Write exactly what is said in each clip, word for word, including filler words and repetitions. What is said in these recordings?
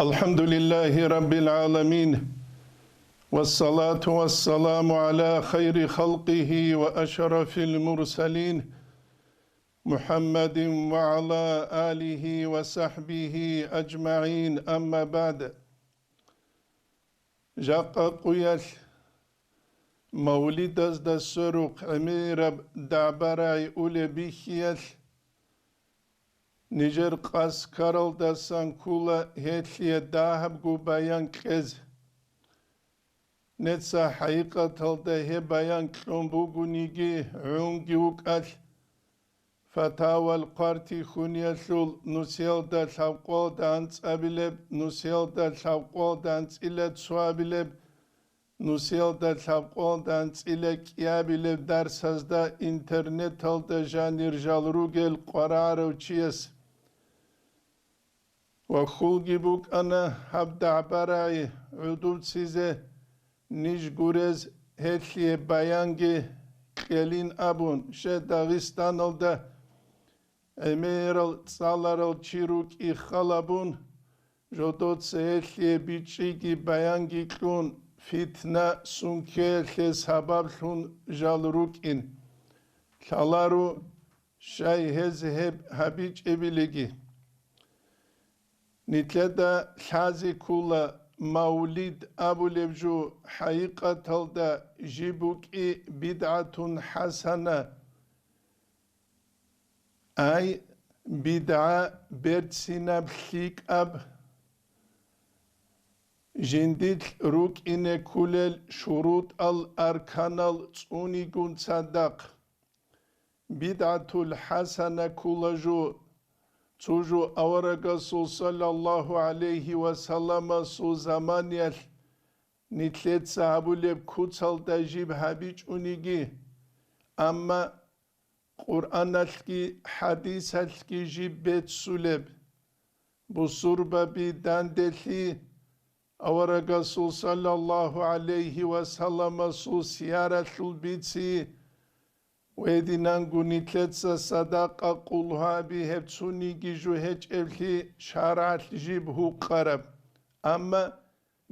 الحمد لله رب العالمين، والصلاة والسلام على خير خلقه وأشرف المرسلين، محمد وعلى آله وصحبه أجمعين، أما بعد. Жакъа къуялъ мавлидазда сверухъ гӀемераб дагӀба-рагӀи улеб бихьиялъ, нижер къаскаралдасан ккола гьелъие дагьабго баян кьезе. Нижеца хӀакъикъаталда гьеб баян кьун бугониги гӀунги вукӀалъ, Фатавал хъвартихьуниялъул нусиялда лъабкъоялда анцӀабилеб, нусиялда лъабкъоялда анцӀила цоабилеб, нусиялда лъабкъоялда анцӀила кӀиабилеб дарсазда интернеталда жанир жал ругел къваригӀарав чияс. Ва хьулги букӀана гьаб дагӀба-рагӀи гӀодобцизе, ниж гурез гьелъие баянги кьелин абун, щай Дагъистаналда гӀемерал цӀаларал чи рукӀин хал гьабун, жодоца гьелъие бичӀчӀиги баянги кьун, фитна сункеялъе сабаблъун жал рукӀин. Лъаларо, щай гьез гьеб гьабичӀебилиги. Нилъеда лъазе ккола мавлид абулеб жо хӀакъикъаталда жиб букӀи бидгӀатун хӀасана, ай, бидгӀа берцинаб лъикӀаб, жиндилъ рукӀине кколел шурутӀал-арканал цӀунигун цадахъ. БидгӀатул хӀасана ккола жо, цо жо аварагасул саллаллагьу гӀалайгьи ва салламасул заманиялъ нилъеца гьабулеб куцалда жиб гьабичӀониги, амма Къуръаналъги хӀадисалъги жиб беццулеб. Бусурбаби данделъи аварагасул саллаллагьу гӀалайгьи ва салламасул сияралъул бици, гьединанго нилъеца садакъа къулгьаби гьеб цониги жо гьечӀеблъи шаргӀалъ жиб гьукъараб. Амма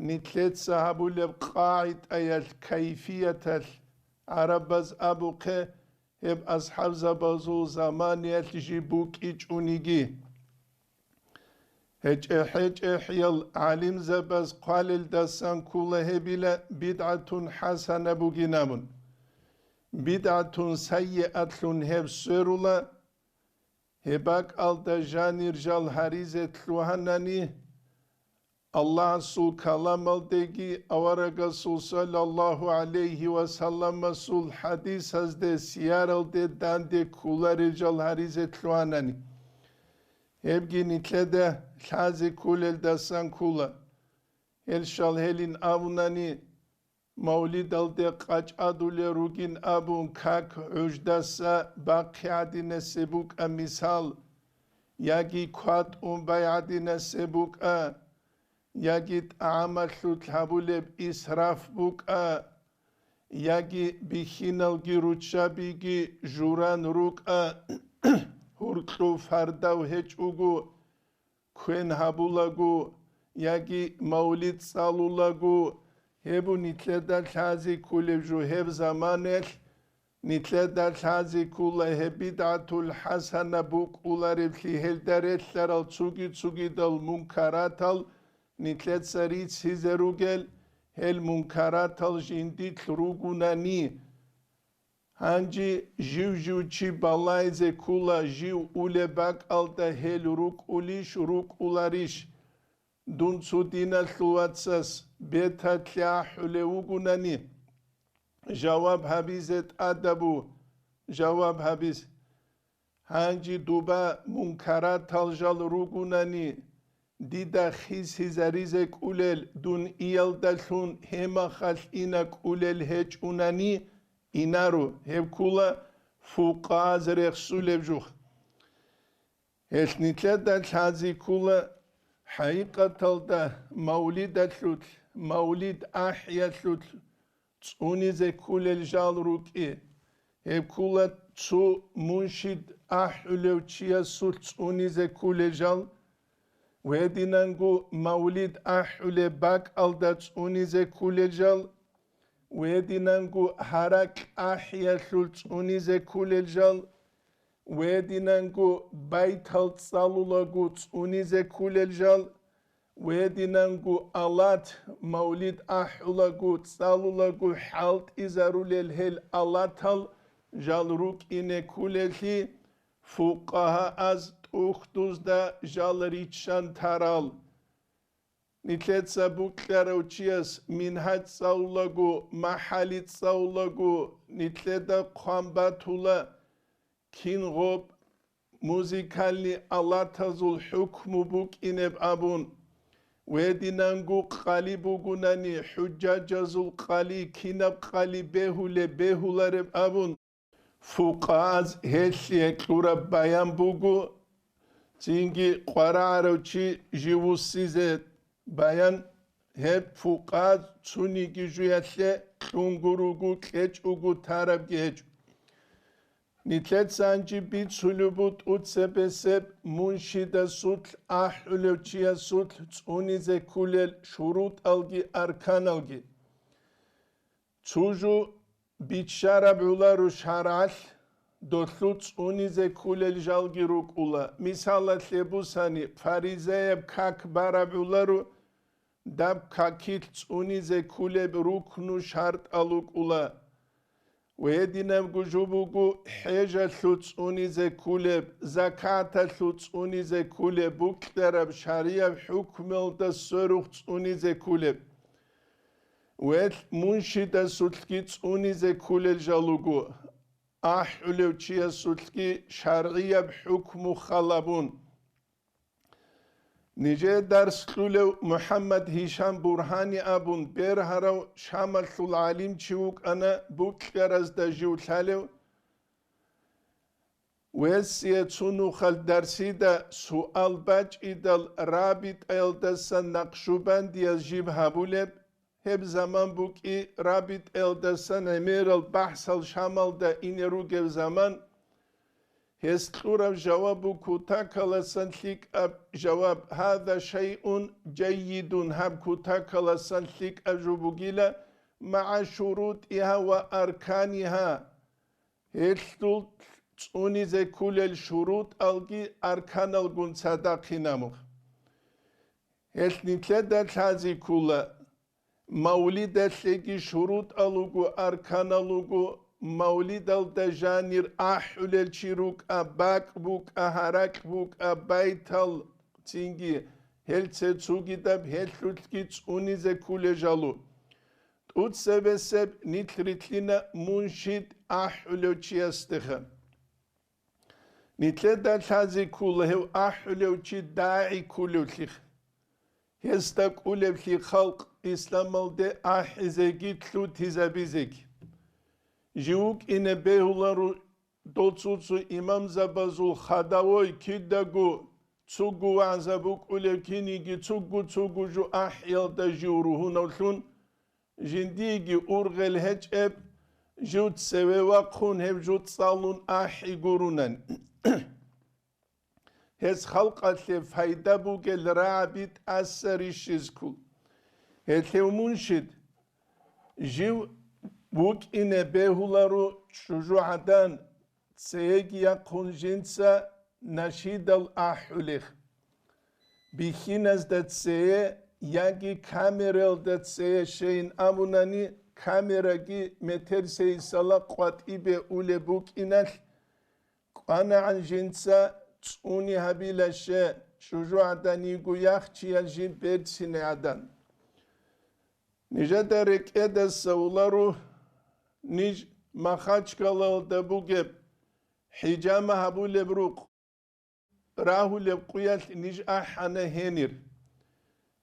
нилъеца гьабулеб къагӀидаялъ, кайфияталъ гӀарабаз абухъе, гьеб асхӀабзабазул заманиялъ жиб букӀичӀониги. ГьечӀе-хӀечӀехӀиял гӀалимзабаз хъвалелдасан ккола гьебила бидгӀатун хӀасана бугин абун. БидгӀатун сайиатлъун гьеб сверула, гьеб бакӀалда жанир жал гьаризе лъугьанани, Аллагьасул каламалдеги аварагасул саллаллагьу гӀалайгьи ва салламасул хӀадисазде, сияралде данде кколарел жал гьаризе лъугьанани. Гьебги нилъеда лъазе кколелдасан ккола. Гьел щал гьелин абунани, мавлидалде къачӀадулел ругин абун как гӀуждаса бахъи гӀадинасе букӀа мисал, яги кватӀун бай гӀадинасе букӀа, яги тӀагӀамалъулъ гьабулеб исраф букӀа, яги бихьиналги руччабиги журан рукӀа, гьуркьув фардав гьечӀого, квен гьабулаго яги мавлид цӀалулаго, гьеб нилъеда лъазе кколеб жо гьеб заманаялъ, нилъеда лъазе ккола гьеб бидгӀатул хӀасана букӀулареблъи гьелда релълъарал цоги-цогидал мункаратал нилъеца риццизе ругел, гьел мункаратал жиндилъ ругунани, Гьанже жив-жив чи балайзе ккола, жив улеб бакӀалда гьел рукӀулищ, рукӀуларищ? Дун цо диналъул вацас беталъе ахӀулев вугунани, жаваб гьабизе тӀадабу, жаваб гьабиз. Гьанже дуба мункаратал жал ругунани, дида хисизаризе кӀулел, дун иялдалъун гьемахалъ ина кӀулел гьечӀунани, инаро, гьеб ккула фукъаз рехсулеб жух. Гьелъ нилъеда лъази ккула хӀакъикъаталда мавлидалъулъ, мавлид ахӀиялъулъ цӀунизе ккулел жал рукӀи. Гьеб ккула цо муншид ахӀулев чиясулъ цӀунизе ккулел жал. гьединанго мавлид ахӀулеб бакӀалда цӀунизе кколел жал, гьединанго гьаракь ахӀиялъул цӀунизе кколел жал, гьединанго байтал цӀалулаго цӀунизе кколел жал, гьединанго алат, мавлид ахӀулаго цӀалулаго хӀалтӀизарулел гьел алатал жал рукӀине кколелъи, фукъагьааз тӀухьдузда жал риччан тарал. Нилъеца букьарав чияс мингьаж цӀалулаго, махӀали цӀалулаго, нилъеда хъван батула, кин гъоб музыкальный алатазул хӀукму букӀинеб абун, гьединанго къали бугунани, хӀужжажазул къали, кинаб къали бегьулеб, бегьулареб абун, фукъагьаз гьелъие кьураб баян буго, цинги къварагӀарав чи живусизе баян, гьеб фукъагьаз цониги жуялъе кьунго руго, кьечӀого тарабги гьечӀо. Нилъеца гьанже бицулеб бу тӀуцебесеб муншидасулъ, ахӀулев чиясулъ цӀунизе кколел шурутӀалги арканалги. Цо жо биччараб гӀоларо шаргӀалъ, долъул цӀунизе кколел жалги рукӀула. Мисалалъе бусани, фаризаяб как бараб гӀоларо, даб какилъ цӀунизе кколеб рукну шартӀал рукӀула. Ва гьединабго жо буго хӀежалъул цӀунизе кколеб, закаталъул цӀунизе кколеб, букьараб шаргӀияб хӀукмуялда сверухъ цӀунизе кколеб. Гьел муншидасулъги цӀунизе кколел жал руго, ахӀулев чиясулъги шаргӀияб хӀукму халабун. Нижее дарс кьулев МухӀаммад Гьишам Бургьани абун бергьарав Шамалъул гӀалимчи вукӀана, букьаразда жив лъалев. Вессие цо нухалъ дарсида суал бачӀидал рабитӀаялдасан накъшубандияз жиб гьабулеб, гьеб заман букӀи рабитӀаялдасан гӀемерал бахӀсал Шамалда ине ругев заман, гьес кьураб жавабу кутакаласан лъикӀаб жаваб, гьаза шайъун жаййидун, гьаб кутакаласан лъикӀаб жо бугила, магӀа шурутӀигьа ва арканигьа, гьелъул цӀунизе кколел шурутӀалги арканалгун цадахъин абун. Гьелъ нилъеда лъазе ккола, мавлидалъеги шурутӀал руго, арканал руго, мавлидалда жанир ахӀулел чи рукӀа, бакӀ букӀа, гьаракь букӀа, байтал, цинги гьел цецугидаб гьелъулъги цӀунизе кколел жал руго. ТӀуцебесеб нилъ рилълъина муншид ахӀулев чиясдеха. Нилъеда лъазе ккола гьев ахӀулев чи дагӀи кколевлъи. Гьесда кӀолеблъи халкъ исламалде ахӀизеги лъутизабизеги. Жив вукӀине бегьуларо доцуцу имамзабазул хадавой кидаго цугу вагӀза букӀулев киниги цугу-цугу жо ахӀиялда жив ругьунавлъун, жиндиеги ургъел гьечӀеб, жив цеве вахъун гьеб жо цӀалун ахӀи гурунан. Гьес халкъалъе пайда бугел рагӀаби тӀаса рищизкул. Гьелъев муншид, жив вукӀине бегьуларо чӀужугӀадан, цееги яхъун жинца нашидал ахӀулех. Бихьиназда цее яги камералда цее щейин абунани, камераги метер сейсала къватӀибе улеб букӀиналъ, кӀванагӀан жинца цӀуни гьабилаще, чӀужугӀадан йиго яхчиял жин берцине гӀадан. Нижеда рекӀедаса уларо ниж Махачкалалда бугеб хӀижама гьабулеб рукъ. Рагьулеб къуялъ ниж ахӀана гьенир.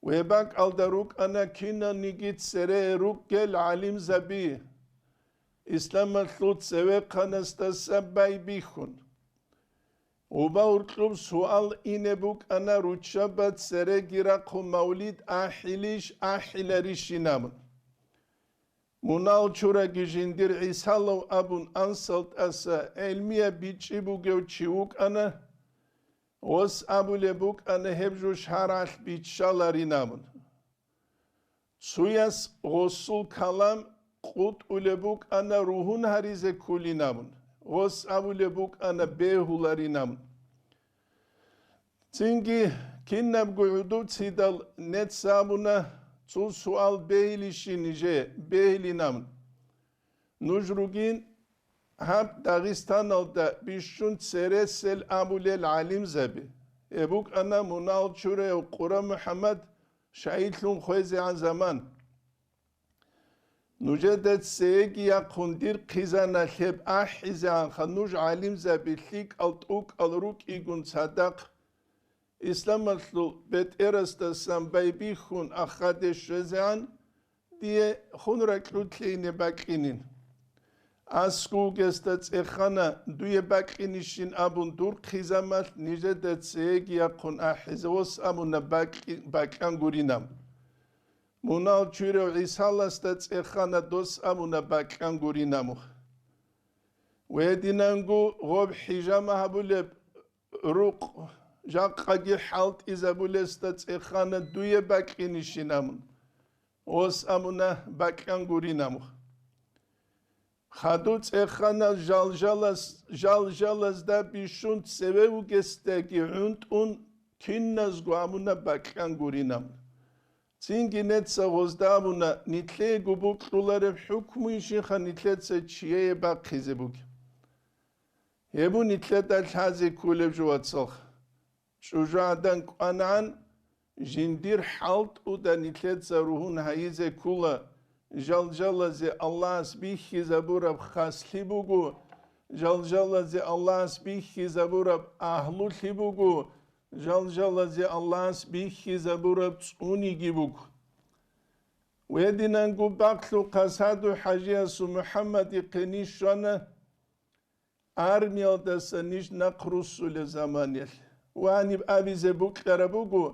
Гьеб бакӀалда рукӀана киналниги цере ругел гӀалимзаби, исламалъул цевехъанасдаса байбихьун. Гъуба гьоркьоб суал ине букӀана руччаба цереги рахъун мавлид ахӀилищ, ахӀиларищин абун. Мунагьал чураги жиндир ГӀисалав абун ансал тӀаса гӀелмияб бичӀчӀи бугев чи вукӀана. Гъос абулеб букӀана гьеб жо шаргӀалъ биччаларин абун. Цуяс гъосул калам къутӀулеб букӀана ругьун гьаризе ккулин абун, гъос абулеб букӀана бегьуларин абун. Цинги кинабго гӀодов цидал нецц абуна цо суал бегьилищин нижее, бегьилин абун. Нуж ругин гьаб Дагъистаналда бищун цересел абулел гӀалимзаби. Гьеб букӀана мунагьал чураяв Къура МухӀаммад шагьидлъун хвезегӀан заман. Нужеда цеги яхъун дир хъизаналъ гьеб ахӀизегӀанха нуж гӀалимзаби лъикӀал тӀукӀал рукӀигун цадахъ Исламалъул бетӀерасдасан байбихьун ахаде щвезегӀан, дие хун ракьулъейине бакьинин. Аскугесда цӀехана дуе бакьинищин абун дур хъизамалъ нижеда цеги яхъун ахӀизе ос абуна бакьи-, бакьан гуринаб. Мунал чурав ГӀисаласда цӀехана дос абуна бакьан гуринаб. Гьединанго гъоб хӀижама гьабулеб рукъ жакъаги хӀалтӀизабулесда цӀехана дуе бакьинищин абун. Ос абуна бакьан гурин абун. Хаду цӀехана жалжалаз-, жалжалазда бищун цеве вугесдаги гӀунтӀун киназго абуна бакьан гурин абун. Цинги неца гъозда абуна, нилъеего букьулареб хӀукмуйищинха нилъеца чияе бахъизе бугеб? Гьеб нилъеда лъазе кколеб жо, вацал. ЧӀужугӀадан кӀванагӀан, жиндир хӀалтӀуда нилъеца ругьун гьайизе ккола, жалжалазе Аллагьас бихьизабураб хаслъи буго, жалжалазе Аллагьас бихьизабураб агьлулъи буго, жалжалазе Аллагьас бихьизабураб цӀуниги буго. Гьединанго бакълъухъа Саду-хӀажиясул МухӀаммадихъе ниж щвана, армиялдаса ниж нахъ руссулеб заманалъ. Ва гьаниб абизе букьараб буго,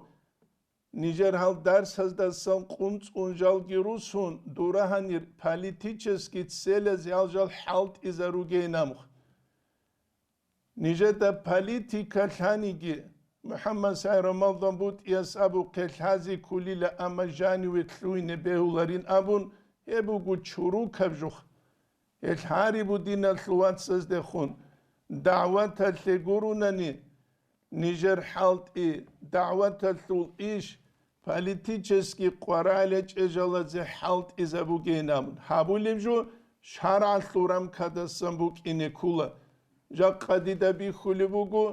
нижер гьал дарсаздасан къунцӀун жалги руссун, дура гьанир политический целазе гьал жал хӀалтӀизаругейин абун. Нижеда политика лъаниги, МухӀаммад СагӀид Рамазан БутӀияс абухъе лъазе кколила, амма жаниве лъугьине бегьуларин абун, гьеб буго чурукаб жух. Гьелъ гьари бу диналъул вацаздехун, дагӀваталъе гурунани, нижер хӀалтӀи, дагӀваталъул иш, политический къваралъе чӀежалазе хӀалтӀизабугейин абун. Гьабулеб жо шаргӀалъул рамкадасан букӀине ккола. Жакъа дида бихьулеб буго,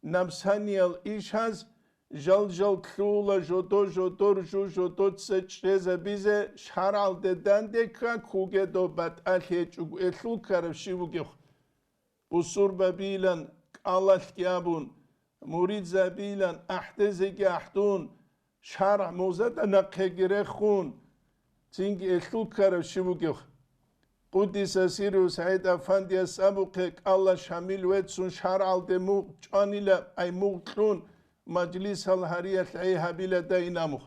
напсаниял ишаз жал-жал лъугьула жодо-жодор жу жодоца чӀезабизе, шаргӀалде данде ккан ккуге доб батӀалъи гьечӀого, элъул ккараб щиб бугеб? Бусурбабилан кӀалалъги абун, муридзабилан ахӀдезеги ахӀдун, шаргӀ музада нахъеги рехун, цинги элъул ккараб щиб бугеб? Къуддиса сирругьу СагӀид Афандияс абухъе, кӀала Шамил веццун шаргӀалде мугъ чӀванила, ай мугъ кьун, мажлисал гьариялъ гӀей гьабила дайин абун.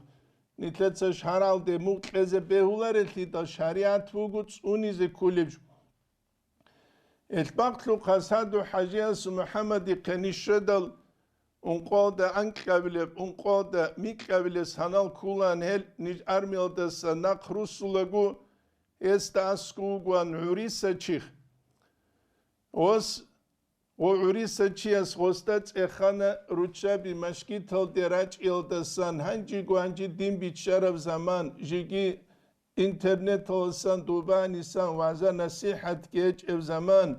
Нилъеца шаргӀалде мугъ кьезе бегьуларелъидал шаригӀат буго цӀунизе кколеб жо. Элъ бакълъухъа Саду-хӀажияс МухӀаммадихъе ниж щведал, ункъоялда анкьабилеб, ункъоялда микьабилеб санал кколаан гьел ниж армиялдаса нахъ руссулаго, гьесда аскӀов вугоан гӀуриса чи. Гъос, гъо гӀуриса чияс гъосда цӀехана руччаби машгиталде рачӀиялдасан, гьанжего гьанже дин биччараб заман, жеги интернеталасан дубанисан вагӀза-насихӀатги гьечӀеб заман.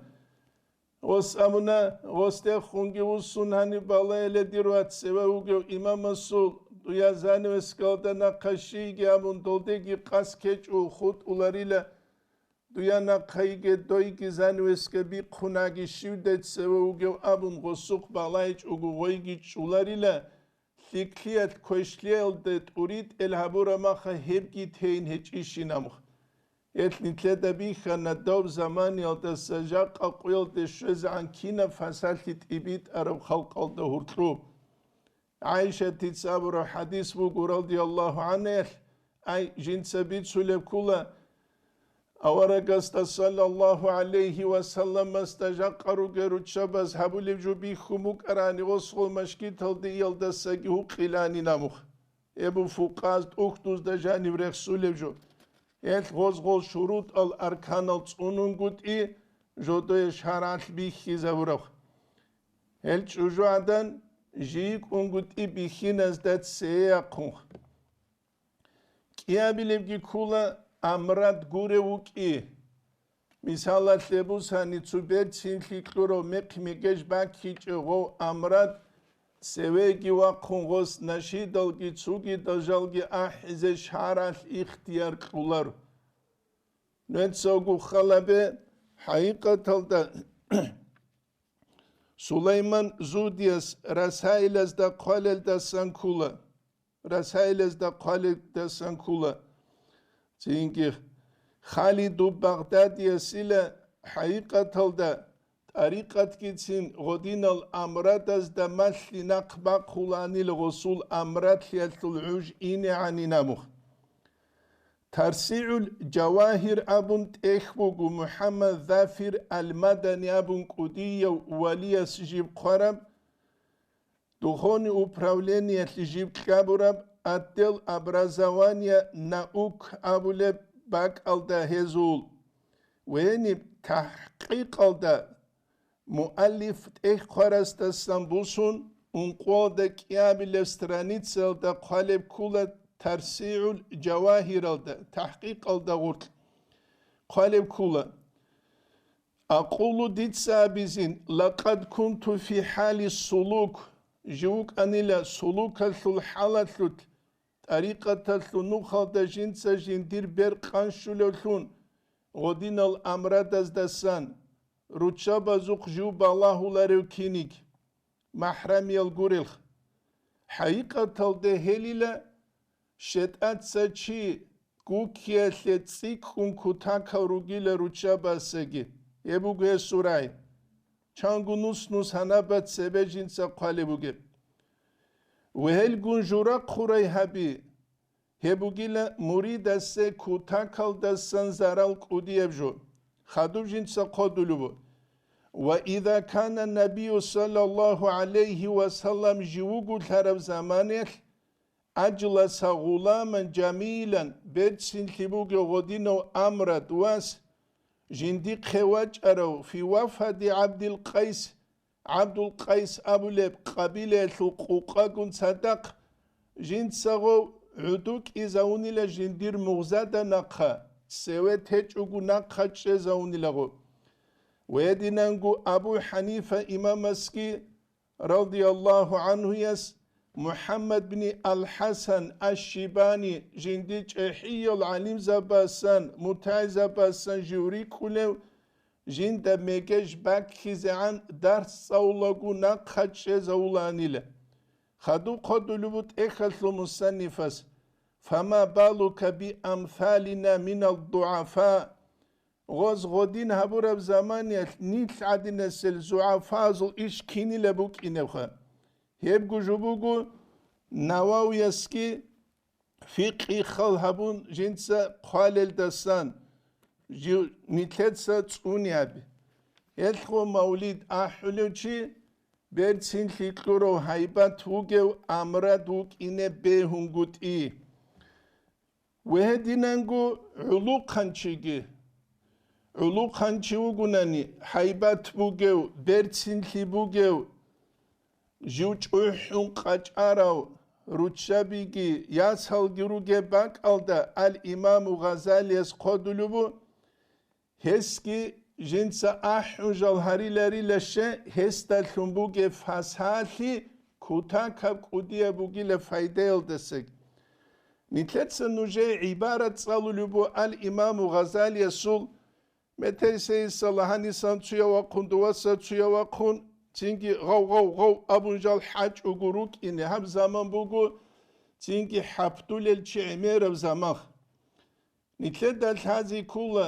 Гъос абуна, гъосдехунги вуссун гьаниб балайила дир вац цеве вугев имамасул, дуя занавескалда нахъа щийги абун долдеги къас ккечӀо хутӀуларила, дуя нахъа йиге дойги занавеска бихъунаги щивдай цеве вугев абун гъосухъ балайчӀого гъойги чӀуларила, лъикӀлъиялъ квешлъиялде тӀуритӀел гьабураб маха гьебги тейин гьечӀищин абун. Гьелъ нилъеда бихьана дов заманиялдаса жакъа къуялде щвезегӀан кинаб фасалъи тӀибитӀараб халкъалда гьуркьуб. ГӀайшатица абураб хӀадис буго, радияллагьу гӀанхӀаялъ, ай, жинца бицулеб ккула, Аварагасда саллаллагьу гӀалайгьи ва салламасда жакъа ругел руччабаз гьабулеб жо бихьун букӀарани, гъосул машгиталде иялдасаги гьукъилани намух. Эбу фукъаз тӀухьдузда жаниб рехсулеб жо. Гьелъ гъоз-гъол шурутӀал арканал цӀунунгутӀи жодое шаргӀалъ бихьизабураб. Гьел чӀужугӀадан жийикӀунгутӀи бихьиназда цеяхъун. КӀиабилебги ккула амрад гурев вукӀи. Мисалалъе бусани, цо берцинлъи кьурав мехъ-мегеж баккичӀев гъов амрад цевеги вахъун гъос нашидалги цугидал жалги ахӀизе шаргӀалъ ихтияр кьуларо. Нугьецаго халабе, хӀакъикъаталда Сулайман Зудияс Расаилазда хъвалелдасан ккула. Расаилазда хъвалелдасан ккула. Цинги Халиду Багъдадиясила хӀакъикъаталда тӀарикъатгицин гъодинал амрадазда малъи нахъ бахъуланил гъосул амрадлъиялъул гӀуж инегӀанин абун. ТарсигӀул Жавагьир абун тӀехь буго МухӀаммад Зафир Ал-Мадани абун кӀудияв валияс жиб хъвараб, духовный управлениялъе жиб кьабураб, отдел образования наук абулеб бакӀалда гьезул, вениб тахӀкъикъалда муаллиф тӀехь хъварасдасан бусун, ункъоялда кӀиабилеб страницаялда хъвалеб ккула, ТарсигӀул Жавагьиралда, тахӀкъикъалда гъоркь хъвалеб ккула. Акъулу, дица абизин, лакъад кунту фи хӀали сулук, жив вукӀанила сулукалъул хӀалалъулъ, тӀарикъаталъул нухалда жинца жиндир бер къанщулевлъун, гъодинал амрадаздасан, руччабазухъ жив балагьуларев киниг, махӀрамиял гурелха. ХӀакъикъаталде гьелила, шетӀаца чи гуккиялъе цӀикӀкӀун кутакал ругила руччабасаги. Гьеб буго гьесул рагӀи. Чанго нус-нус гьанаб цебе жинца хъвалеб бугеб. Вегьелгун жура хъурай гьаби. Гьеб бугила муридасе кутакалдасан зарал кӀудияб жо. Хадуб жинца хъодулеб буго. Ва иза кана набию саллаллагьу гӀалайгьи ва саллам жив вугулъараб заманаялъ, ажласа гъуламан жамилан, берцинлъи бугев гъодинав амрад вас, жиндихъе вачӀарав, фи вафади ГӀабдил Къайс, ГӀабдул Къайс абулеб къабилаялъул къукъагун цадахъ, жинцаго гӀуду кӀизавунила жиндир мугъзада нахъа, цеве течӀого нахъа чӀезавунилаго. Гьединанго Абу ХӀанифа имамасги радияллагьу гӀанхуяс МухӀаммад бни Ал-ХӀасан Аш-Шибани жиндир чӀехӀиял гӀалимзабасан, мутагӀилзабасан жив рикӀкӀунев, жинда мегеж баккизегӀан дарс цӀалулаго нахъа чӀезавуланила. Хадуб хъодулеб буго тӀехьалъул мусаннифас: «Фама балука би амсалина минал дугӀафа». Гъоз гъодин гьабураб заманиялъ нилъ гӀадинасел зугӀафазул иш кинила букӀинебха. Гьебго жо буго Нававиясги фикъи хал гьабун жинца хъвалелдасан, жив нилъеца цӀуни гьаби. Гьелъго мавлид ахӀулев чи берцинлъи кьурав гьайбат вугев амрад вукӀине бегьунгутӀи. Вегьединанго гӀулухъанчиги, гӀулухъанчи вугунани, гьайбат бугев, берцинлъи бугев, жив чӀухӀун къачӀарав, руччабиги, ясалги ругеб бакӀалда ал-Имаму Гъазалияс хъодулеб бу, гьесги жинца ахӀун жал гьариларилаще, гьесдалъун бугеб фасалъи кутакаб кӀудияб бугила файдаялдасаги. Нилъеца нужее гӀибарат цӀалулеб бу ал-Имаму Гъазалиясул: «Метерсейиса лагьанисан цуя вахъун, дуваса цуя вахъун, цинги гъав-гъав-гъав абун жал хӀачӀого рукӀине гьаб заман буго, цинги хӀаптулел чи гӀемераб заман». Нилъеда лъази ккула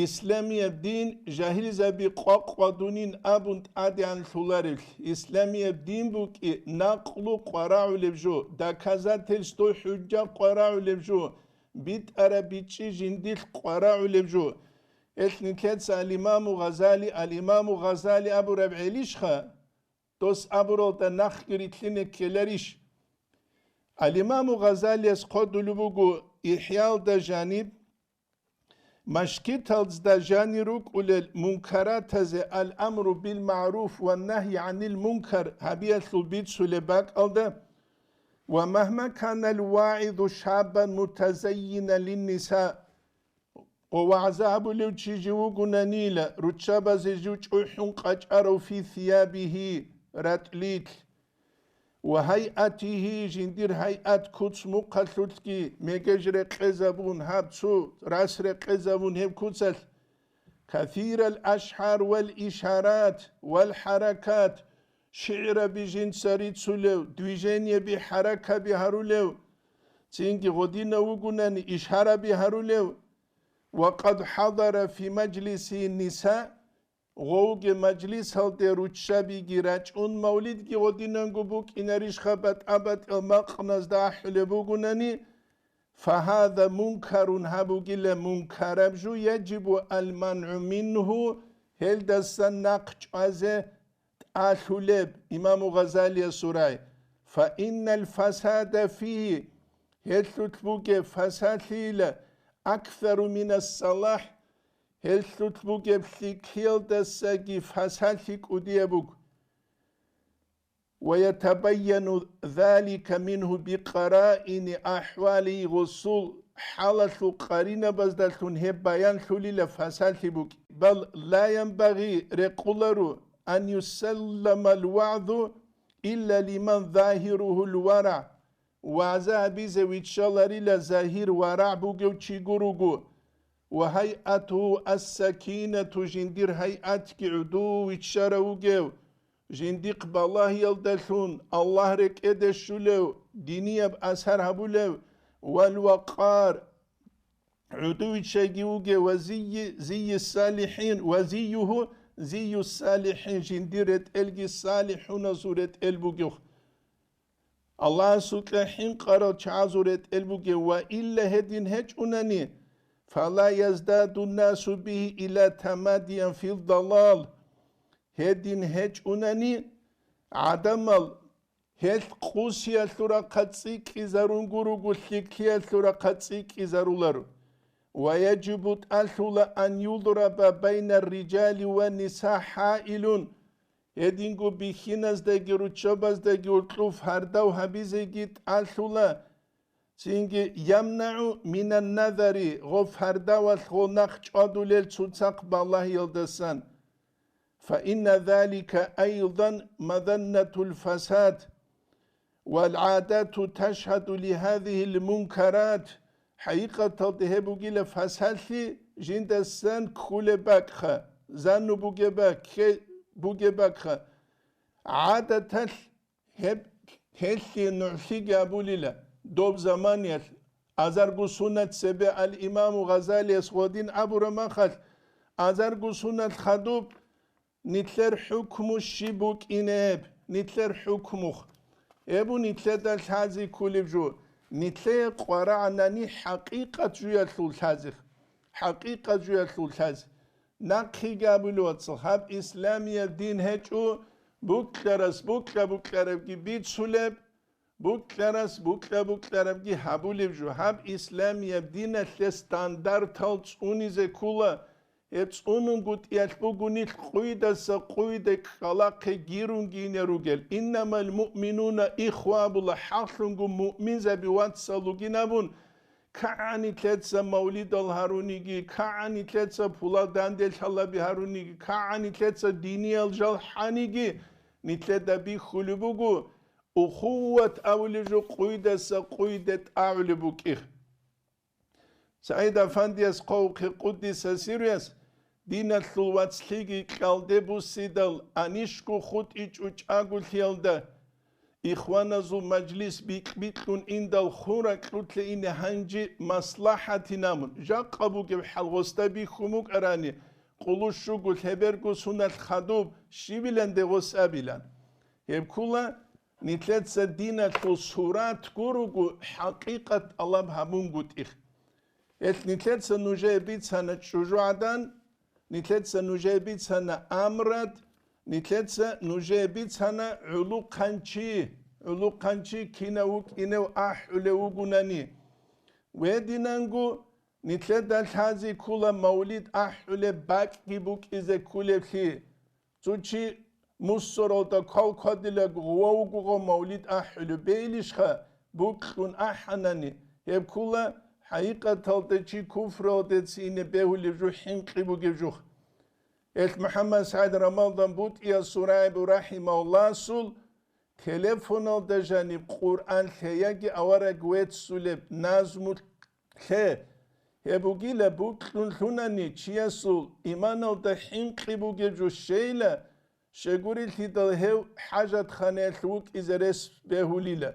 исламияб дин жагьилзаби къвакъ вадунин абун тӀадегӀанлъуларевлъи. Исламияб дин букӀи накълу къварагӀулеб жо, доказательство, хӀужжа къварагӀулеб жо, битӀараб бичӀчӀи жиндилъ къварагӀулеб жо. Гьелъ нилъеца ал-Имаму Гъазали, ал-Имаму Гъазали абураб гӀелищха? Дос абуралда нахъги рилълъине ккеларищ? Ал-Имаму Гъазалияс хъодулеб буго ИхӀялда жаниб, машгиталда жанир рукӀулел мункаратазе, ал-амру бил-магӀруф ва нагьи гӀанил мункар гьабиялъул бицулеб бакӀалда: «Ва магьма канал вагӀизу шаббан мутазаййинан линниса». Гъо вагӀза гьабулев чи жив вугунанила, руччабазе жив чӀухӀун къачӀарав фи сиябигьи, ратӀлилъ, ва гьайатигьи, жиндир гьайат куц мухъалъулъги мегеж рекъезабун, гьаб цо рас рекъезабун гьеб куцалъ, касирал ашгьар вал ишарат вал хӀаракат, шигӀраби жинца рицулев, движениеби хӀаракаби гьарулев, цинги гъодинав вугунани ишараби гьарулев, ва къад хӀадара фи мажлиси ниса, гъовги мажлисалде руччабиги рачӀун, мавлидги гъодинанго букӀинарищха батӀа-батӀиял макъназда ахӀулеб бугунани, фагьаза мункарун, гьаб бугила мункараб жо, яжибу ал-мангӀу мингьу, гьелдасан нахъ чӀвазе тӀалъулеб, Имаму Гъазалиясул рай, фа иннал фасада фигьи, гьелъулъ бугеб фасалъийила, аксару минас салахӀ, гьелъулъ бугеб лъикӀлъиялдасаги фасалъи кӀудияб буго. Ва ятабайяну залика мингьу бикъараини ахӀвали, гъосул хӀалалъул къаринабаздалъун гьеб баянлъулила фасалъи букӀин. Бал ла янбагъи, рекъоларо, ан юсалламал вагӀзу илла лиман загьиругьул варагӀ, вагӀза гьабизе виччаларила загьир варагӀ бугев чи гуруго, ва гьайатугьу ас-сакинату, жиндир гьайатги гӀуду виччарав вугев, жиндихъ балагьиялдалъун Аллагь рекӀеде щулев, динияб асар гьабулев, вал вакъар, гӀудувиччайги вугев, ва зийи-, зийи салихӀин, ва зиюгьу зию салихӀин, жиндир ретӀелги салихӀуназул ретӀел бугев. Аллагьасукьа хӀинкъарал чагӀазул ретӀел бугев, ва илла гьедин гьечӀунани, фала яздаду насу бигьи ила тамадиян фил далал. Гьедин гьечӀунани, гӀадамал гьелъ къусиялъул рахъа цӀикӀкӀизарун гуруго, лъикӀлъиялъул рахъа цӀикӀкӀизаруларо. Ва яжибу, тӀалъула, ан юдраба байнар рижали ва ниса хӀаилун, гьединго бихьиназдаги руччабаздаги уркьув гьардав гьабизеги тӀалъула, цинги ямнагӀу минан назари, гъов гьардавалъ гъов нахъ чӀвадулел цоцахъ балагьиялдасан. Фа инна залика айдан мазаннатул фасад, вал гӀадату ташгьаду ли гьазигьил мункарат, хӀакъикъаталда гьеб бугила фасалъи жиндасан кколеб бакӀха, занну бугеб бакӀ, кке-, бугеб бакӀха. ГӀадаталъ гьеб, гьелъие нугӀлъиги абулила, доб заманиялъ, азарго сунат цебе ал-Имаму Гъазалияс гъодин абураб махалъ, азарго сунат хадуб, нилъер хӀукму щиб букӀинеб? Нилъер хӀукмухъ. Эбу нилъеда лъази ккулеб жо. Нилъее къварагӀанани хӀакъикъат жуялъул лъази. ХӀакъикъат жуялъул лъази. Нахъеги абулев, вацал, гьаб исламияб дин гьечӀо, букьарас букьа-букьарабги бицулеб, букьарас букьа-букьарабги гьабулеб жо. Гьаб исламияб диналъе стандартал цӀунизе ккола, гьеб цӀунунгутӀиялъ буго нилъ къуйдаса къуйде ккалахъе гирунги ине ругел. Иннамал муъминуна ихва абула, хӀакълъунго муъминзаби вацал ругин абун, КагӀан нилъеца мавлидал гьаруниги, кагӀан нилъеца пулал данделъалаби гьаруниги, кагӀан нилъеца диниял жал хӀаниги, нилъеда бихьулеб буго, ухувват абулеб жо къуйдаса къуйде тӀагӀулеб букӀин. СагӀид Афандияс хъвавухъе, къуддиса сирруяс, диналъул вацлъиги кьалде буссидал, анищго хутӀичӀо чӀаголъиялда, ихваназул мажлис бикь-бикьун индал хун ракьулъе ине гьанже маслахӀатин абун, жакъа бугеб хӀал гъосда бихьун букӀарани, къулу щуго лъеберго суналъ хадуб щибиланде гъос абилан. Гьеб ккола, нилъеца диналъул сурат гуруго, хӀакъикъат тӀалаб гьабунгутӀи. Гьелъ нилъеца нужее бицана чӀужугӀадан, нилъеца нужее бицана амрат, нилъеца нужее бицана гӀулухъанчи, гӀулухъанчи кинав вукӀинев ахӀулев вугунани. Гьединанго нилъеда лъази ккула мавлид ахӀулеб бакӀги букӀизе кколеблъи. Цо чи мусоралда квал-квадилаг гъував вугого мавлид ахӀулев бегьилищха, букьун ахӀанани, гьеб ккула хӀакъикъаталда чи куфралде цӀине бегьулев жо, хӀинкъи бугев жо. Гьелъ МухӀаммад СагӀид Рамалдан БутӀиясул рагӀиб рахӀимагьуллагьасул телефоналда жаниб Къуръан лъеяги авараг веццулеб назму лъе. Гьеб бугила букьун лъунани чиясул иманалда хӀинкъи бугеб жо щейила, щегурелъидал гьев хӀажатханаялъ вукӀизе рес бегьулила.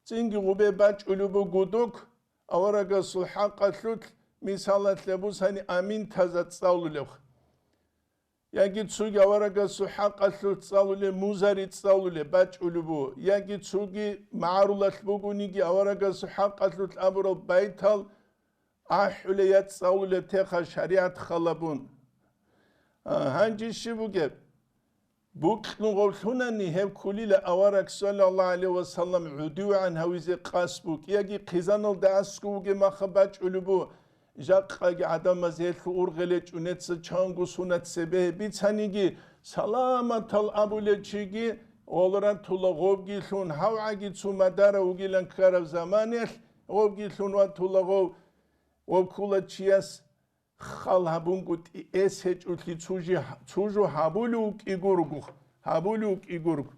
Цинги гъубе бачӀулеб буго гудок, аварагасул хӀакъалъулъ, мисалалъе бусани, аминтаза цӀалулев. Яги цоги аварагасул хӀакъалъулъ цӀалулеб, музари цӀалулеб бачӀулеб буго, яги цоги магӀарулалъ бугониги аварагасул хӀакъалъулъ абурал байтал ахӀулеб я цӀалулеб теха шаригӀат халабун. А, гьанже щиб бугеб? Букьун гъовлъунани гьеб ккулила авараг, саллаллагьу гӀалайгьи ва саллам, гӀодовегӀан гьавизе къасд букӀ, яги хъизаналда аскӀов вугеб маха бачӀулеб буго, Жакъаги гӀадамаз гьелъул ургъел гьечӀо, неца чанго сунат цебе бицаниги, саламатал абулев чиги гъол ратула гъобги лъун, гьавгӀаги цо мадара вугилан ккараб заманаялъ гъобги лъун ватула гъов, ва ккула чияс хал гьабунгутӀи эс гьечӀолъи цо жи-, цо жо гьабулев вукӀиго руго, гьабулев вукӀиго руго.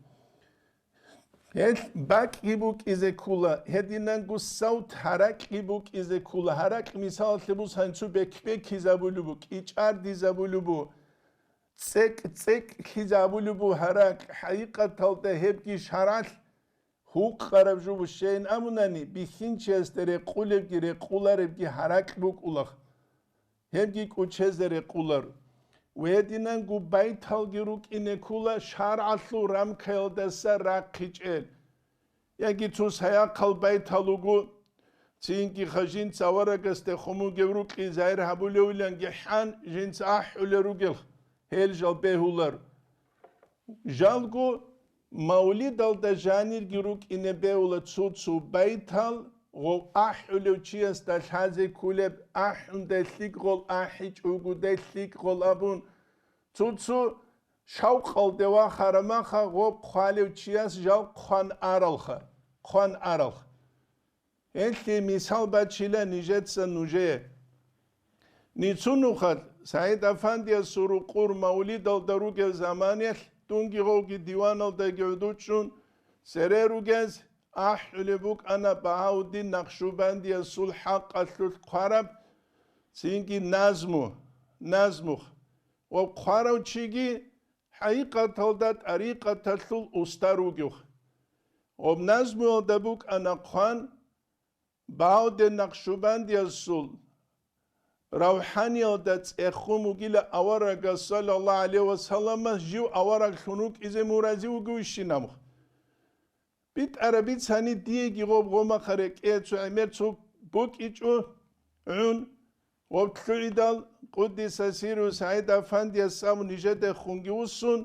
Гьелъ бакӀги букӀизе ккула, гьединанго савт гьаракьги букӀизе ккула. Гьаракь, мисалалъе бусани, цо бек-бекизабулеб бу, кӀичӀардизабулеб бу, цӀекӀ-цӀекӀлъизабулеб бу гьаракь. ХӀакъикъаталда гьебги шаргӀалъ гьукъараб жо бу, щейин абунани, бихьинчиясда рекъулебги рекъуларебги гьаракь букӀулаха. Гьебги кӀучезе рекъулар. Ва гьединанго байталги рукӀине ккула шаргӀалъул рамкаялдаса рахъичӀел. Яги цо саяхъал байтал руго, цинги хажинца аварагасде хъумугев рукӀи загьир гьабулевиланги хӀан, жинца ахӀулел ругел, гьел жал бегьулар. Жалго, мавлидалда жанирги рукӀине бегьула цо-цо байтал, гъов ахӀулев чиясда лъазе кколеб, ахӀундай лъикӀ гъол ахӀичӀого, дай лъикӀ гъол абун, цо-цо шавкъалде вахарамаха гъоб хъвалев чияс жал хъван аралха, хъван аралха. Гьелъие мисал бачила нижеца нужее. Нецо нухалъ СагӀид-афандиясул рукъур мавлидалда ругев заманаялъ дунги гъовги диваналдаги гӀодочӀун цере ругез ахӀулеб букӀана Багьауддин Накъшубандиясул хӀакъалъулъ хъвараб цинги назму, назмухъ. Ва хъварав чиги хӀакъикъаталда тӀарикъаталъул уста ругев. Гъоб назмуялда букӀана хъван, Багьауддин Накъшубандиясул равхӀаниялда цӀехун вугила аварагас, саллаллагьу гӀалайгьи ва саллама, жив авараглъун рукӀизе мун рази вугевищин абун. БитӀараб бицани диеги гъоб гъомахъа рекӀее цо гӀемер цо букӀичӀо гӀун, гъоб лъугӀидал, къуддиса сирругьу, СагӀид-афандияс абун нижедехунги вуссун,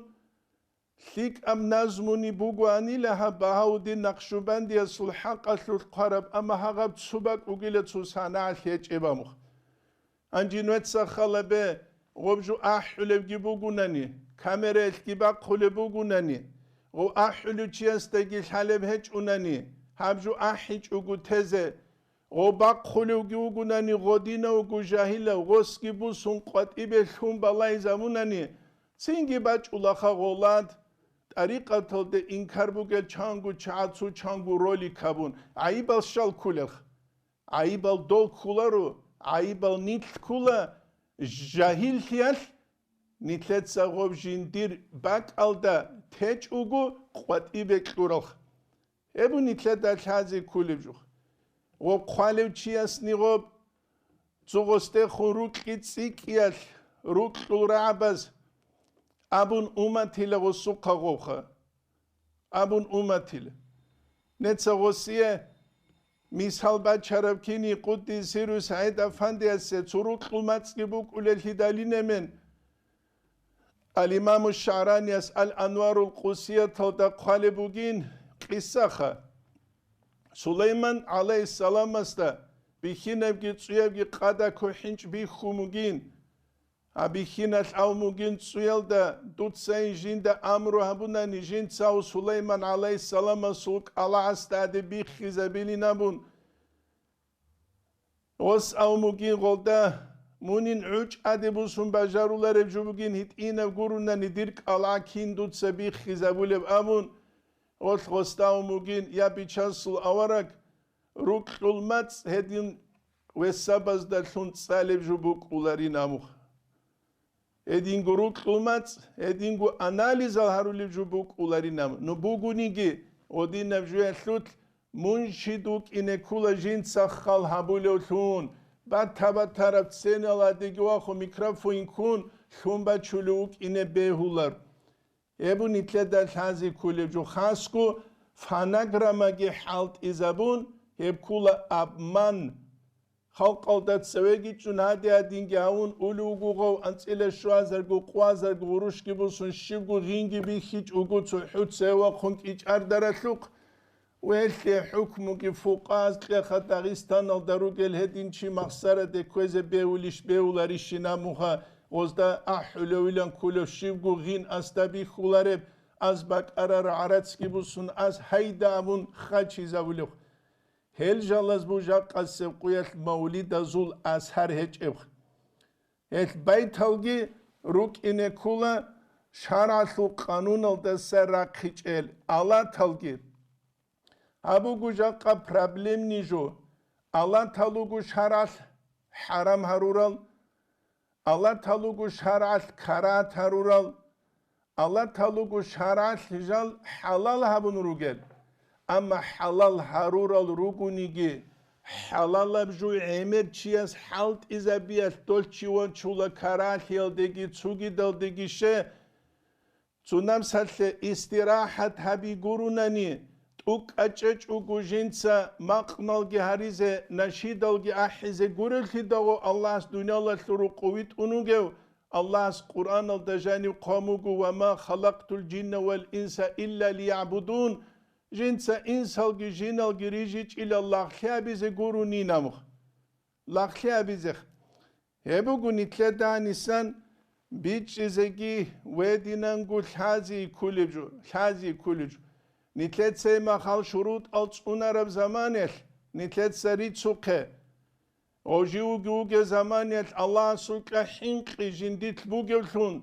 лъикӀаб назмуни бугоанила гьаб Багьауддин Накъшубандиясул хӀакъалъулъ хъвараб, амма гьагъаб цо бакӀ бугила цо санагӀалъ гьечӀеб амухъ. Гьанже нугьеца халабе, гъоб жо ахӀулебги бугунани, камераялъги бахъулеб бугунани, гъов ахӀулев чиясдаги лъалеб гьечӀунани, гьаб жо ахӀичӀого тезе, гъов бахъулевги вугунани, гъодинавго жагьилав гъосги бусун къватӀибе лъун балайзабунани, цинги бачӀулаха гъолад, тӀарикъаталде инкар бугел чанго чагӀацу чанго ролик гьабун, гӀайибал щал ккулелха. ГӀайибал дол кколаро, гӀайибал нилъ ккола, жагьиллъиялъ нилъеца гъоб жиндир бакӀалда течӀого къватӀибе кьуралха. Гьеб нилъеда лъазе кколеб жо. Гъоб хъвалев чиясни гъоб цо гъосдехун рукьи цӀикӀкӀиялъ рукьул рагӀабаз абун уматила гъосухъа гъовха. Абун уматила. Неца гъосие Мисал бачараб кини къуддиса сирругьу СагӀид Афандиясе цо рукьул мацӀги букӀулеллъидалинемен, Ал-Имаму ШагӀранияс Ал-Анварул Къудсияталда хъвалеб бугин къисаха. Сулайман гӀалайгьиссаламасда бихьинабги цӀуябги къада кохӀинчӀ бихьун бугин. Гьаб бихьиналъ ав мугин цӀуялда, дуцайин жинда амру гьабунани, жинцав Сулайман гӀалайгьиссаламасул кӀалагӀасда гьадиб биххизабилин абун. Гъос ав мугин гъолда, мунин гӀучӀаде бусун бажарулареб жо бугин гьитӀинаб гурунани, дир кӀалагӀа кин дуца биххизабулеб абун, гъолъ гъосда ав мугин, я Бичасул авараг, рукьул мацӀ гьедин весабаздалъун цӀалеб жо букӀуларин абуха. Гьединго рукьул мацӀ, гьединго анализал гьарулеб жо букӀуларин абу. Ну бугониги, гъодинаб жоялъулъ муншид вукӀине ккула жинца хал гьабулевлъун, бата-батараб сценаладеги вахун микрофон ккун лъун бачулев вукӀине бегьулар. Гьеб нилъеда лъазе кколеб жо, хасго фонограммаги хӀалтӀизабун, гьеб ккола обман. Халкъалда цевеги чӀун, гьади-гьадинги гьавун улев вуго гъов, анцӀила щуазарго, къвазарго гъурущги бусун, щибго гъинги бихьичӀого цохӀо цеве вахъун кӀичӀардаралъухъ. Велъе хӀукмуги фукъа аскьеха Дагъистаналда ругел гьедин чи махсараде кквезе бевулищ бевуларищин абунха, гъозда ахӀулевилан кколев щибго гъин асда бихьулареб, аз бакӀарар гӀарацги бусун, аз гьайда абун хачизабулев. Гьел жалаз бу жакъасеб къуялъ мавлидазул асар гьечӀеб. Гьел байталги рукӀине ккула шаргӀалъул къануналдаса рахъичӀел алаталги. Гьаб буго жакъа проблемный жо. Алатал руго шаргӀалъ хӀарам гьарурал, алатал руго шаргӀалъ карагьат гьарурал, алатал руго шаргӀалъ жал хӀалал гьабун ругел. Амма хӀалал гьарурал ругониги, хӀалалаб жо гӀемер чияс хӀалтӀизабиялъ дол чи вачула карагьалъиялдеги цугидалдеги ше. Цо намсалъе истирахӀат гьаби гурунани, тӀукӀа чӀечӀого жинца макъналги гьаризе, нашидалги ахӀизе гуреллъидагъо Аллагьас дуниялалъул рукъу витӀун вугев, Аллагьас Къуръаналда жанив хъван буго: «Ва ма халакътул жинна вал инса илля лиягӀбудун», жинца инсалги жиналги рижичӀила лагълъи абизе гурунин абуха. Лагълъи абизех. Гьеб буго нилъеда гьанисан бичӀчӀизеги гьединанго лъази кколеб жо, лъази кколеб жо. Нилъеца гьеб махал шурутӀал цӀунараб заманалъ, нилъеца рицухъе. Гъов жив вуги вугев заманалъ Аллагьасукьа хӀинкъи жиндилъ бугевлъун,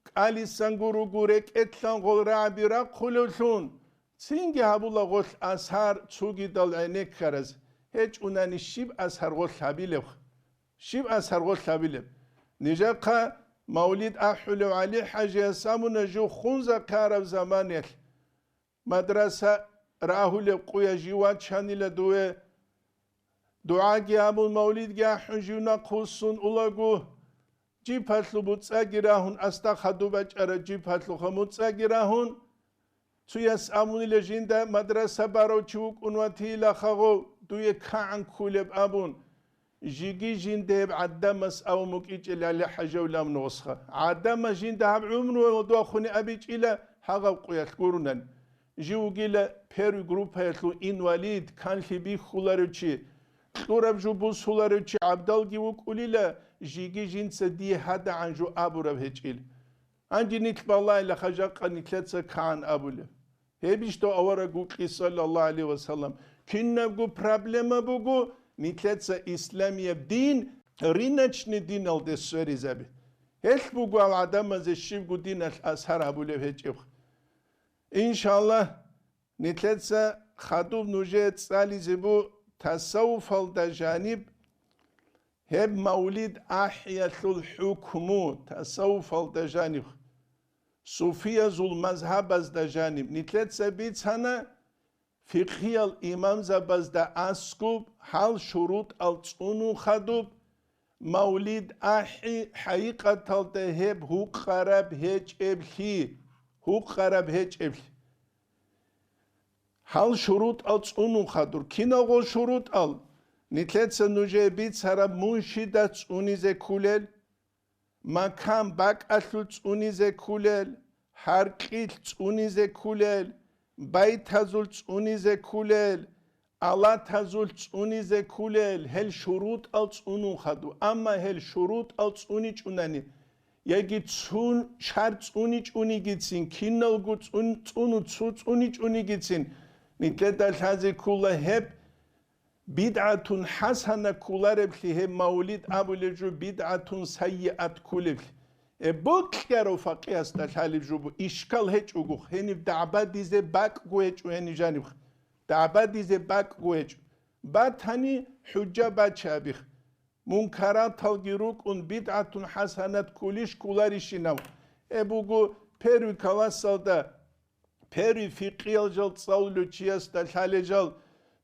кӀалисанго руго рекӀелъан гъол рагӀаби рахъулевлъун, цинги гьабула гъолъ асар цугидал гӀенеккараз, гьечӀунани щиб асар гъолъ гьабилеб? Щиб асар гъолъ гьабилеб? Нижехъа мавлид ахӀулев ГӀали-хӀажияс абуна жив хунзахъе араб заманалъ. Мадраса рагьулеб къуя жив вачанила дуе. ДугӀаги гьабун, мавлидги ахӀун жив нахъвуссун улаго, жипалъу буцӀаги рагьун, асда хадуб бачӀараб жипалъуха муцӀаги рагьун, цуяс абунила жинда мадраса барав чи вукӀун ватила хагъов, дуе кагӀан ккулеб абун. Жиги жинда гьеб гӀадамас абун букӀичӀел ГӀали-хӀажавилан нусха. ГӀадамас жинда гьаб гӀумруялда вахуни абичӀила гьагъаб къуялъ гурунан. Жив вугила первый группаялъул инвалид, канлъи бихьуларев чи, кьураб жо бусуларев чи гӀабдалги вукӀулила, жиги жинца дие гьадагӀан жо абураб гьечӀил. Гьанже нилъ балайла хажакъа нилъеца кагӀан абулеб. Гьебищ дов авараг вукӀи, саллаллагьу гӀалайгьи ва саллам. Кинабго проблема буго, нилъеца исламияб дин рыночный диналде сверизаби. Гьелъ буго гьал гӀадамазе щибго диналъ асар гьабулев гьечӀеб. Иншаллагь, нилъеца хадуб нужее цӀализе бу тасаввуфалда жаниб гьеб мавлид ахӀиялъул хӀукму, тасаввуфалда жаниб, суфиязул мазгьабазда жаниб. Нилъеца бицана фикъгьиял имамзабазда аскуб гьал шурутӀал цӀунун хадуб, мавлид ахӀи хӀакъикъаталда гьеб гьукъараб гьечӀеблъи, гьукъараб гьечӀеблъи. Гьал шурутӀал цӀунун хадур. Киналго шурутӀал? Нилъеца нужее бицараб муншидат цӀунизе кколел, макан бакӀалъул цӀунизе кколел, гьаркьилъ цӀунизе кколел, байтазул цӀунизе кколел, алатазул цӀунизе кколел, гьел шурутӀал цӀунун хадур. Амма гьел шурутӀал цӀуничӀунани, яги цун шар цӀуничӀунигицин, киналго цӀун-, цӀуну цу цӀуничӀунигицин, нилъеда лъазе ккола гьеб бидгӀатун хӀасана кколареблъи, гьеб мавлид абулеб жо бидгӀатун сайиат кколеблъи. Э, бокьарав факъиясда лъалеб жо бу, ишкал гьечӀогох, гьениб дагӀбадизе бакӀго гьечӀо гьениб жаниб. ДагӀбадизе бакӀго гьечӀо. Батани, хӀужжа бача абих. Мункараталги рукӀун, бидгӀатун хӀасанат кколищ кколарищинав? Гьеб буго первый классалда, первый фикъиял жал цӀалулев чиясда лъалел жал,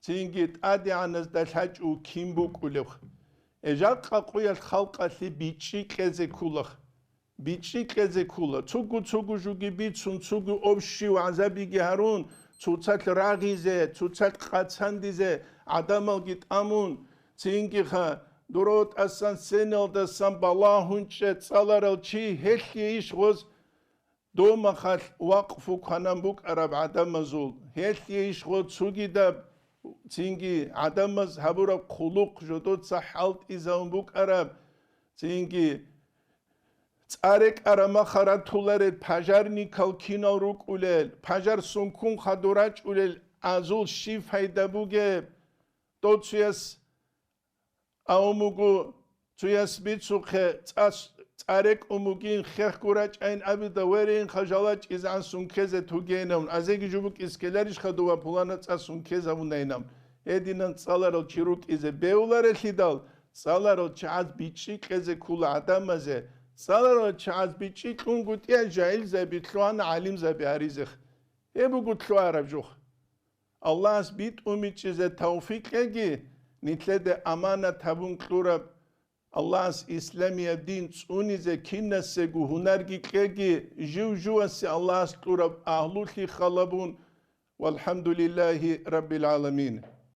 цинги тӀадегӀаназда лъачӀев кин букӀулев. Э, жакъа къуялъ халкъалъе бичӀчӀи кьезе кколах. БичӀчӀи кьезе ккола. Цугу-цугу жуги бицун, цугу общий вагӀзабиги гьарун, цоцалъ рагъизе, цоцалъ къацандизе гӀадамалги тӀамун, цинги-ха, дурав тӀасан сценалдасан балагьун чӀе цӀаларал чи, гьелъие иш гъоз домахалъ вакъфу кванан букӀараб гӀадамазул, гьелъие иш гъоз цугидаб, цинги гӀадамаз гьабураб хъулухъ жодоца хӀалтӀизавун букӀараб, цинги ЦӀа рекӀараб махха ратуларел пожарникал кинал рукӀулел, пожар сункун хадур рачӀулел азул щиб пайда бугеб? Дов цуяс авун буго, цуяс бицухъе, цӀа, цӀа рекӀун бугин, хехго рачӀайин абида, верейин, хажалачӀизегӀан сункезе тугейинавун, азеги жубукӀиз ккеларищха дова пулана цӀа сункезавунайинавун? Гьединан цӀаларал чи рукӀизе бегьуларелъидал, цӀаларал чагӀаз бичӀчӀи кьезе ккола гӀадамазе, цӀаларал чагӀаз бичӀчӀи кьунгутӀиялъ жагьилзаби лъугьана гӀалимзаби гьаризех. Гьеб буго лъугьараб жух. Аллагьас битӀун бичӀчӀизе тавфикъ кьеги, нилъеде аманат гьабун кьураб, Аллагьас исламияб дин цӀунизе кинасего гьунарги кьеги, жив-живасе Аллагьас кьураб агьлулъи халабун. ВалхӀамдулиллагьи раббил гӀаламин.